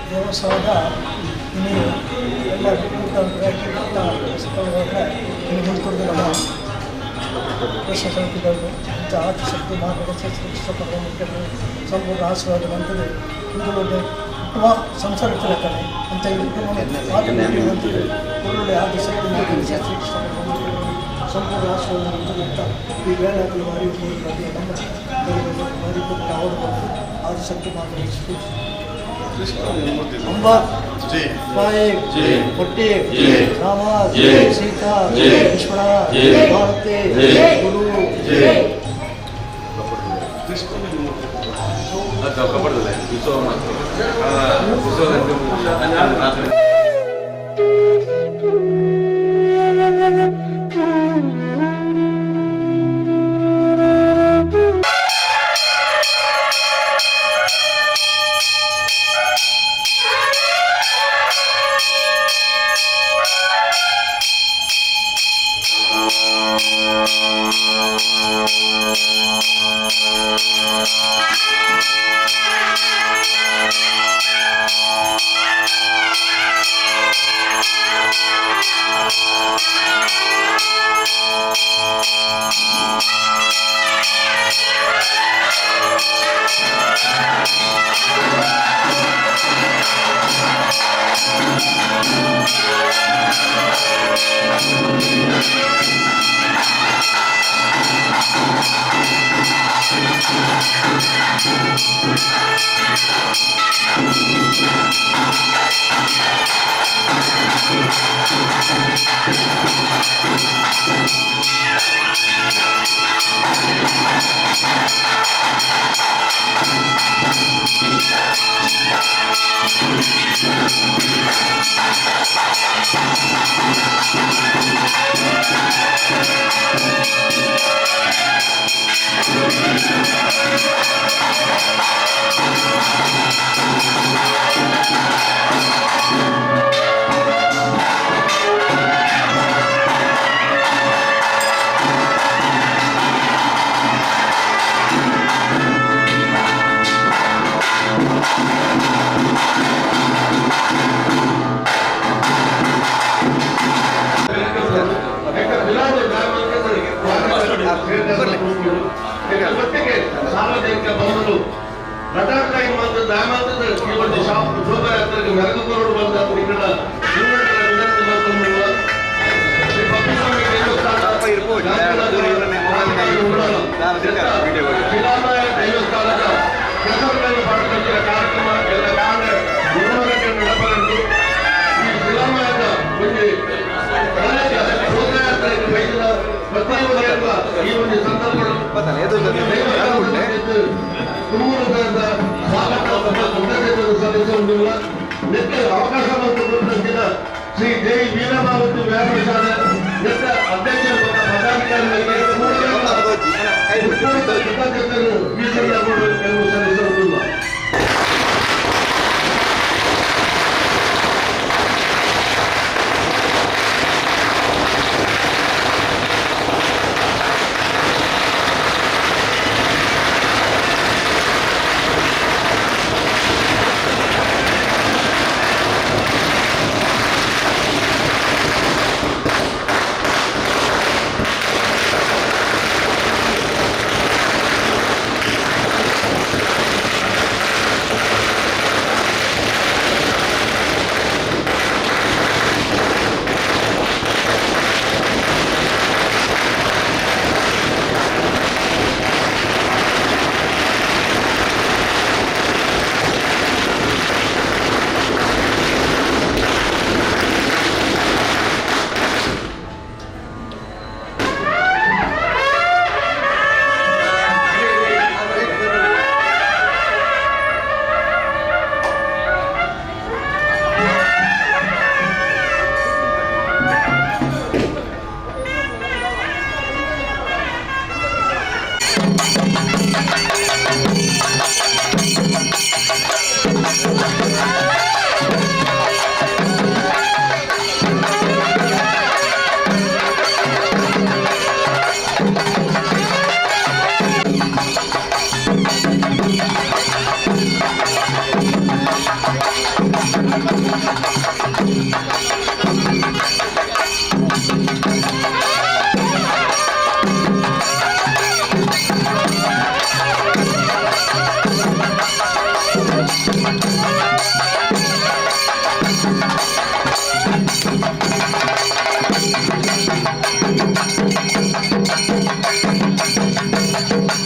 ದೇವಸ್ಥಾನದ ಇನ್ನು ಎಲ್ಲ ನಮ್ಮ ಕೃಷ್ಣ ಇಂಥ ಆದಿಶಕ್ತಿ ಮಾರ್ಗದರ್ಶಕ ಸಂಪೂರ್ಣ ಆಶೀರ್ವಾದ ಬಂತದೆ. ಇಂದು ಕುಟುಂಬ ಸಂಸಾರ ತಿಳಕನೆ ಅಂತ ಈ ಕುಟುಂಬ ಆದಿಶಕ್ತಿ ಮಾರ್ಗದರ್ಶಕ ಸಂಪೂರ್ಣ ಆಶೀರ್ವಾದ ಬಂತದೆ ಅಂತ ಈ ವೇಳೆ ಮಾರಿ ನಮ್ಮ ಮಾರಿ ಕೊಟ್ಟು ಆದಿಶಕ್ತಿ ಮಾರ್ಗದರ್ಶಕ 9 5 40 ರಾಮ ಸೀತಾ ಲಕ್ಷ್ಮಣ ಭಾರತಿ ಗುರು. ಸಾರ್ವಜನಿಕ ಬಂಧುಗಳು ದೇವಸ್ಥಾನದ ಕೆಸರುಗಳನ್ನು ಪಾಠದ ಕಾರ್ಯಕ್ರಮ ಎಲ್ಲ ಕಾರಣ ನಡಪರಂಟು ಈ ಶಿಲಾಮಯದ ಒಂದು ಈ ಒಂದು ಸಂದರ್ಭಗಳು ಅವಕಾಶ ಶ್ರೀ ದೇವಿ ವೀರಮಾವತಿ ವ್ಯಾಪಾರ ನೆಟ್ಟ ಅಧ್ಯಕ್ಷರ ಪದಾಧಿಕಾರಿಗಳಿಗೆ ಸಲ್ಲಿಸುವುದಿಲ್ಲ. Thank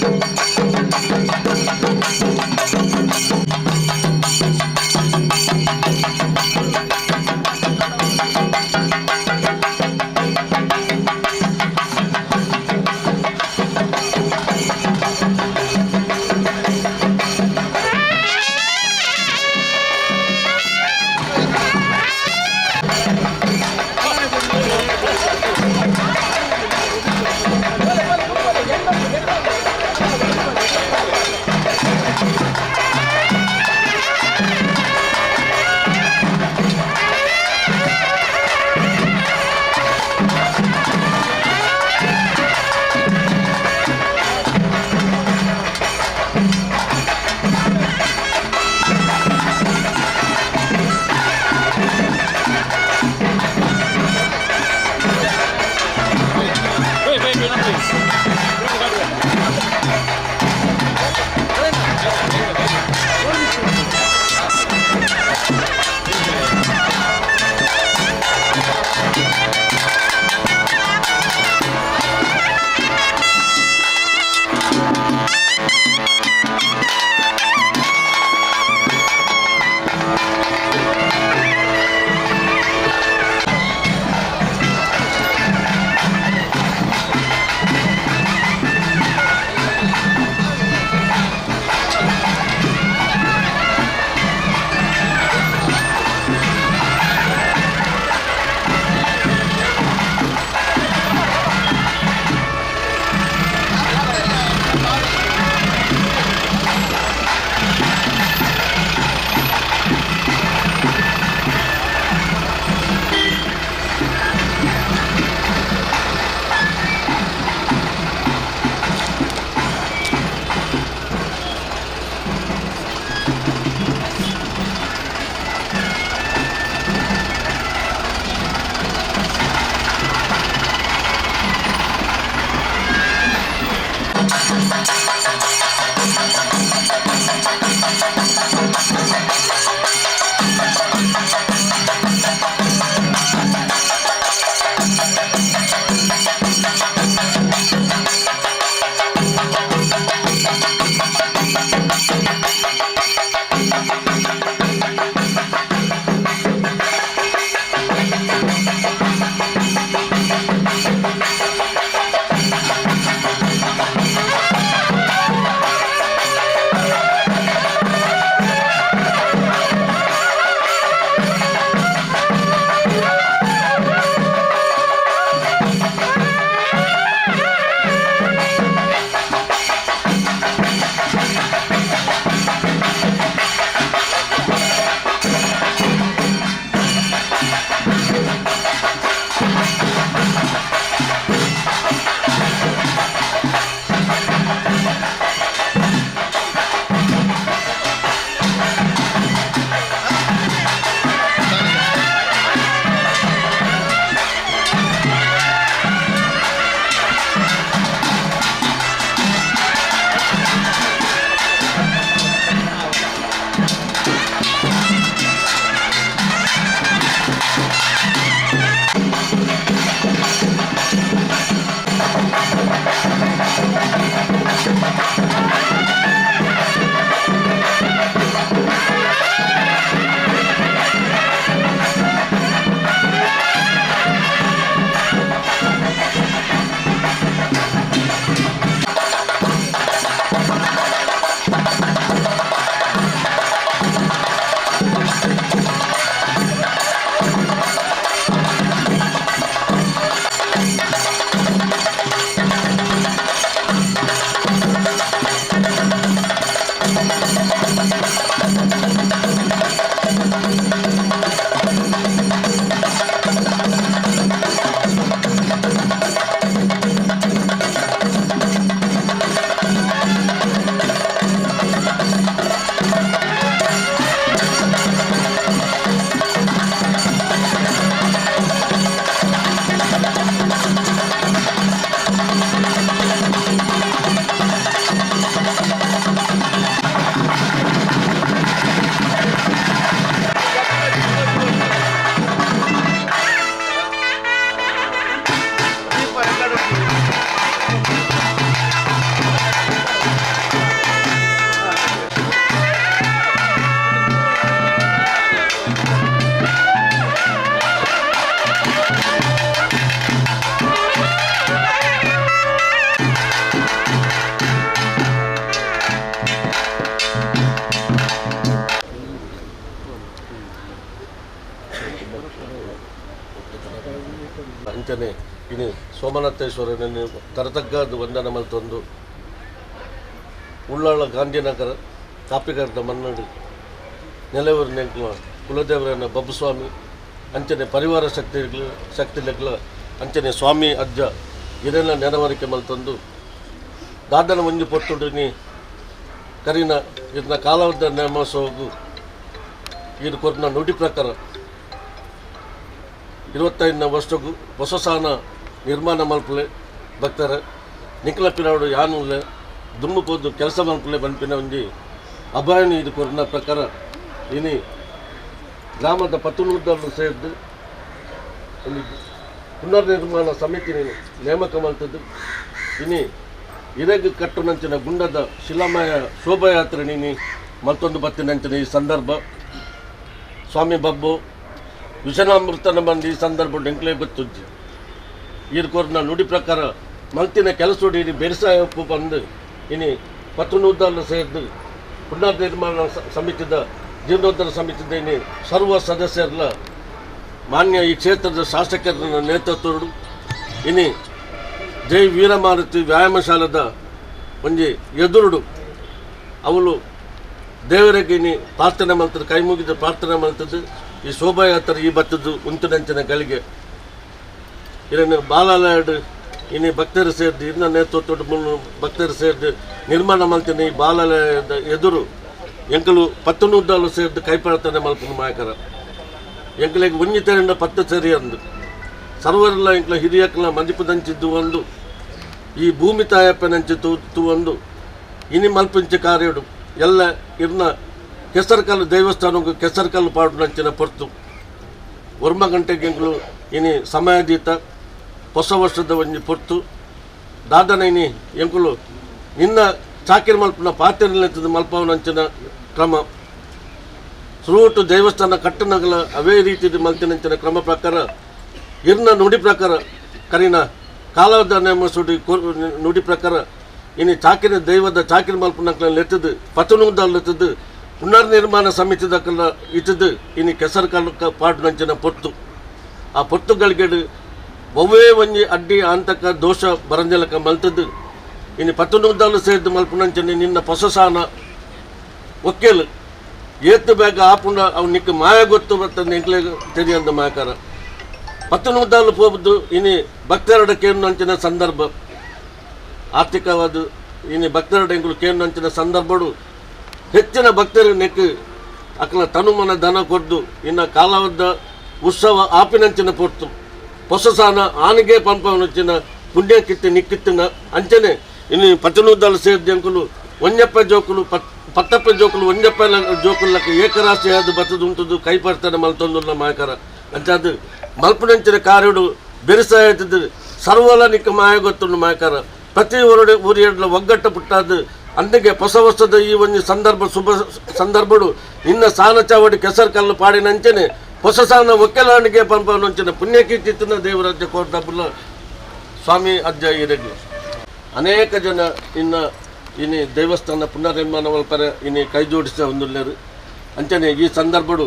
ಇನಿ ಸೋಮನಾಥೇಶ್ವರನನ್ನು ತರತಗ್ಗಾದ ವಂದನೆ ಮಲ್ತೊಂದು ಉಳ್ಳಾಳ ಗಾಂಧಿನಗರ ಕಾಪಿಗಾರದ ಮನ್ನಡು ನೆಲೆವರಿನ ಕುಲದೇವರನ ಬಬ್ಬುಸ್ವಾಮಿ ಅಂಚನೆ ಪರಿವಾರ ಶಕ್ತಿಲೆಗ್ಲ ಅಂಚನೆ ಸ್ವಾಮಿ ಅಜ್ಜ ಇದೆಲ್ಲ ನೆರವರಿಕೆ ಮಲ್ತೊಂದು ದಾದನ ಒಂಜಿ ಪೊತ್ತುಡು ನೀ ಕರಿನ ಇದನ್ನ ಕಾಲವದ್ದ ನೇಮಸೋಗು ಇದು ಕೊರ್ನ ನುಡಿ ಪ್ರಕಾರ 25 ವರ್ಷಕ್ಕೂ ಹೊಸಸಾನ ನಿರ್ಮಾಣ ಮಲ್ಪಲೆ ಭಕ್ತರ ನಿಖಲ ಪಿರಾಡು ಯಾನುಲ್ಲೆ ದುಮ್ಮು ಪೋದು ಕೆಲಸ ಮಲ್ಪಲೆ ಬನ್ಪಿನ ಒಂಜಿ ಅಭಯನ ಇದು ಕೊರ್ನ ಪ್ರಕಾರ ಇನಿ ಗ್ರಾಮದ ಪತ್ತುನೂರು ಸೇರಿದ್ದು ಒಂದು ಪುನರ್ನಿರ್ಮಾಣ ಸಮಿತಿ ನೇಮಕ ಮಲ್ತದ್ದು. ಇನಿ ಇರೆಗ್ ಕಟ್ಟುನಂಚಿನ ಗುಂಡದ ಶಿಲಾಮಯ ಶೋಭಾಯಾತ್ರೆ ನೀನಿ ಮತ್ತೊಂದು ಬತ್ತಿನಂಚಿನ ಈ ಸಂದರ್ಭ ಸ್ವಾಮಿ ಬಬ್ಬು ವಿಷನಾಮೃತನ ಬಂದು ಈ ಸಂದರ್ಭ ಎಂಕ್ಲೇ ಗೊತ್ತುಜ್ಜಿ ಈರ್ಕೋರ್ನ ನುಡಿ ಪ್ರಕಾರ ಮಲ್ತಿನ ಕೆಲಸೋಡಿ ಇನಿ ಬೆರಿಸಾಯ ಉಪ್ಪು ಬಂದು ಇನಿ ಪತ್ತುನೂದ್ದನ್ನು ಸೇರಿದು ಪುನರ್ನಿರ್ಮಾಣ ಸಮಿತಿದ ಜೀರ್ಣೋದ್ಧಾರ ಸಮಿತಿದ ಇನಿ ಸರ್ವ ಸದಸ್ಯರಲ್ಲ ಮಾನ್ಯ ಈ ಕ್ಷೇತ್ರದ ಶಾಸಕರ ನೇತೃತ್ವಡು ಇನಿ ಜೈ ವೀರಮಾರುತಿ ವ್ಯಾಯಾಮಶಾಲದ ಒಂಜಿ ಎದುರುಡು ಅವಳು ದೇವರಿಗೆ ಇನಿ ಪ್ರಾರ್ಥನೆ ಮಲ್ತದ್ದು, ಕೈ ಮುಗಿದು ಪ್ರಾರ್ಥನೆ ಮಲ್ತದ್ದು. ಈ ಶೋಭಾಯಾತ್ರೆ ಈ ಬತ್ತದ್ದು ಉಂಟುನಂಚಿನ ಗಳಿಗೆ ಇದನ್ನು ಬಾಲಾಲಯಡು ಇನಿ ಭಕ್ತರು ಸೇರಿದು ಇನ್ನ ನೇತೃತ್ವದ ಭಕ್ತರು ಸೇರಿದು ನಿರ್ಮಾಣ ಮಲ್ತಿನ ಈ ಬಾಲಾಲಯದ ಎದುರು ಎಂಕಲು ಪತ್ತುನೂದ್ದಾಲು ಸೇರಿದು ಕೈ ಪ್ರಾರ್ಥನೆ ಮಲ್ಪನ ಮಾಯಕರ ಎಂಕಲಿಗೆ ಒಂಜಿ ತೆರೆಂಡ ಪತ್ತು ಸರಿ ಅಂದು ಸರ್ವರೆಲ್ಲ ಎಂಕಲ ಹಿರಿಯಕ್ಕಲ ಮಂದಿಪದಂಚಿದ್ದು ಒಂದು ಈ ಭೂಮಿ ತಾಯಪ್ಪನಂಚಿ ತೂ ಒಂದು ಇನಿ ಮಲ್ಪಂಚಿ ಕಾರ್ಯಡು ಎಲ್ಲ ಇರ್ನ ಕೆಸರ್ಕಲ್ಲು ದೇವಸ್ಥಾನಕ್ಕೆ ಕೆಸರ್ಕಲ್ಲು ಪಾಡುನಂಚಿನ ಪೊರ್ತು ಒರ್ಮ ಗಂಟೆಗೆ ಎಂಕಲು ಇನಿ ಸಮಯದೀತ ಹೊಸ ವರ್ಷದ ಒಂಜಿ ಪೊರ್ತು ದಾದನ ಇನಿ ಎಂಕುಲು ನಿನ್ನ ಚಾಕಿರಿ ಮಲ್ಪನ ಪಾತ್ರೆ ಮಲ್ಪವನಂಚಿನ ಕ್ರಮ ಸುರುಟು ದೇವಸ್ಥಾನ ಕಟ್ಟನಗಲ ಅವೇ ರೀತಿ ಮಲ್ತಿನಂಚಿನ ಕ್ರಮ ಪ್ರಕಾರ ಇರ್ನ ನುಡಿ ಪ್ರಕಾರ ಕರಿನ ಕಾಲದ ನೇಮ ಸುಡಿ ನುಡಿ ಪ್ರಕಾರ ಇನಿ ಚಾಕಿರಿ ದೈವದ ಚಾಕಿರಿ ಮಲ್ಪನಕ್ಲ ಎತ್ತದು ಪತನೂದಲ್ ಎತ್ತದು ಪುನರ್ನಿರ್ಮಾಣ ಸಮಿತಿದಕ್ಲ ಇತ್ತದು ಇನಿ ಕೆಸರು ಕಲ್ಲು ಪಾಡುನಂಚಿನ ಪೊತ್ತು ಆ ಪೊತ್ತುಗಳಿಗೆ ಒವ್ವೇ ಒಂಜಿ ಅಡ್ಡಿ ಆಂತಕ ದೋಷ ಬರಂಜಲಕ ಮಲ್ತದ್ದು ಇನಿ ಪತ್ತನೂದಲ್ಲು ಸೇರಿದು ಮಲ್ಪುನಂಚಿನ ನಿನ್ನ ಪೊಸಸಾನ ಒಕ್ಕೇಲು ಏತ್ತು ಬೇಗ ಆಪುಂಡ ಅವು ನಿಕ್ಕ ಮಾಯ ಗೊತ್ತು ಬರ್ತದೆ ಎಂಕ್ಲೆ ತೆರಿಯಂದ ಮಾಯಕಾರ ಪತ್ತನೂದಲ್ಲು ಪೋಬುದು ಇನಿ ಭಕ್ತರಡ ಕೇನುನಂಚಿನ ಸಂದರ್ಭ ಆರ್ಥಿಕವಾದ ಇನಿ ಭಕ್ತರಡ ಎಂಕುಲು ಕೇನುನಂಚಿನ ಸಂದರ್ಭಡು ಹೆಚ್ಚಿನ ಭಕ್ತರು ನೆಕ್ ಅಕಲ ತನುಮನ ಧನ ಕೊಡ್ದು ಇನ್ನು ಕಾಲವದ್ದ ಉತ್ಸವ ಆಪಿನಂಚಿನ ಪೊರ್ತು ಪೊಸಸಾನ ಆನಿಗೆ ಪಂಪವನಂಚಿನ ಪುಣ್ಯಕ್ಕಿತ್ತು ನಿಕ್ಕಿತ್ತಿನ ಅಂಚನೆ ಇನ್ನು ಪತ್ತನೂದಲ್ಲು ಸೇರಿದ ಎಂಕುಲು ಒಂಜಪ್ಪ ಜೋಕುಲು ಪತ್ತಪ್ಪ ಜೋಕುಲು ಒಂಜಪ್ಪ ಜೋಕುಲಕ್ಕೆ ಏಕರಾಶಿಯಾದ ಬತ್ತದುಂಟುದು ಕೈಪರ್ತನೆ ಮಲ್ತೊಂದುಲ್ಲ ಮಾಯಕರ ಅಂಚಾದು ಮಲ್ಪುನಂಚಿನ ಕಾರ್ಯಡು ಬೆರಿಸಾಯತಿದ್ದು ಸರ್ವಲ ನಿಕ್ಕ ಮಾಯ ಗೊತ್ತುಂಡು ಮಾಯಕರ ಪ್ರತಿ ಊರುಡೆ ಊರಿಯಡ್ಲ ಒಗ್ಗಟ್ಟು ಪುಟ್ಟಾದು ಅಂದಿಗೆ ಹೊಸ ವರ್ಷದ ಈ ಒಂದು ಸಂದರ್ಭ ಶುಭ ಸಂದರ್ಭಡು ನಿನ್ನ ಸಾನ ಚಾವಡಿ ಕೆಸರು ಕಲ್ಲು ಪಾಡಿನಂಚನೆ ಹೊಸ ಸಾನ ಒಕ್ಕೆಲಾಣಿಗೆ ಪಂಪನಂಚಿನ ಪುಣ್ಯಕೀರ್ತಿನ ದೇವರಾಜ್ಯ ಕೋರ್ದಬುಲ್ಲ ಸ್ವಾಮಿ ಅಜ್ಜ ಇರಗ್ಲು ಅನೇಕ ಜನ ಇನ್ನು ಇನಿ ದೇವಸ್ಥಾನ ಪುನರ್ನಿರ್ಮಾಣ ಮಲ್ಪರೆ ಇನಿ ಕೈ ಜೋಡಿಸ ಒಂದುಲ್ಲೇರು ಅಂಚನೆ ಈ ಸಂದರ್ಭಡು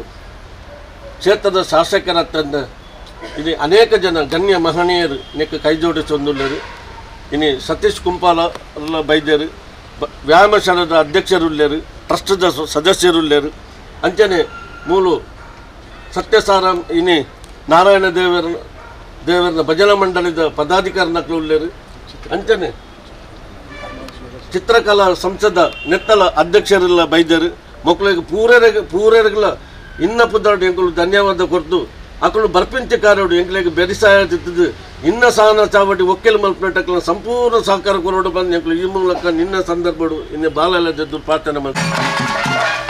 ಕ್ಷೇತ್ರದ ಶಾಸಕರ ತಂದ ಇನಿ ಅನೇಕ ಜನ ಗಣ್ಯ ಮಹನೀಯರು ನೆಕ್ ಕೈ ಜೋಡಿಸ ಒಂದುಲ್ಲೇರು ಇನಿ ಸತೀಶ್ ಕುಂಪಾಲ ಎಲ್ಲ ಬೈದ್ಯರು ವ್ಯಾಯಾಮಶಾಲದ ಅಧ್ಯಕ್ಷರುಲ್ಲೇರು ಟ್ರಸ್ಟ್ದ ಸದಸ್ಯರುಲ್ಲೇರು ಅಂಚನೆ ಮೂಲು ಸತ್ಯಸಾರಾಮ್ ಇನಿ ನಾರಾಯಣ ದೇವರ ಭಜನಾ ಮಂಡಳಿದ ಪದಾಧಿಕಾರಿ ನಕ್ಲು ಅಂಚನೆ ಚಿತ್ರಕಲಾ ಸಂಸದ ನೆತ್ತಲ ಅಧ್ಯಕ್ಷರೆಲ್ಲ ಬೈದರು ಮಕ್ಕಳಿಗೆ ಪೂರೆರೆಗ್ಲ ಇನ್ನ ಪುದಾಡು ಎಂಕುಲು ಧನ್ಯವಾದ ಕೊರ್ದು ಅಕುಲು ಬರ್ಪಿಂಚ ಕಾರ್ಯಡು ಎಂಕ್ಲೆಗ್ ಬೆರಿಸಾಯತಿದ್ದು ಇನ್ನ ಸಾನ ಚಾವಡಿ ಒಕ್ಕೆಲ್ ಮಲ್ಪನಟಕ್ಲ ಸಂಪೂರ್ಣ ಸಹಕಾರ ಕೊರೋಡು ಬಂದು ಎಂಕುಲು ಈ ಮೂಲಕ ನಿನ್ನ ಸಂದರ್ಭಡು ಇನ್ನು ಬಾಲಲದ್ದು ಪ್ರಾರ್ಥನೆ ಮಾಡ್ತಾರೆ.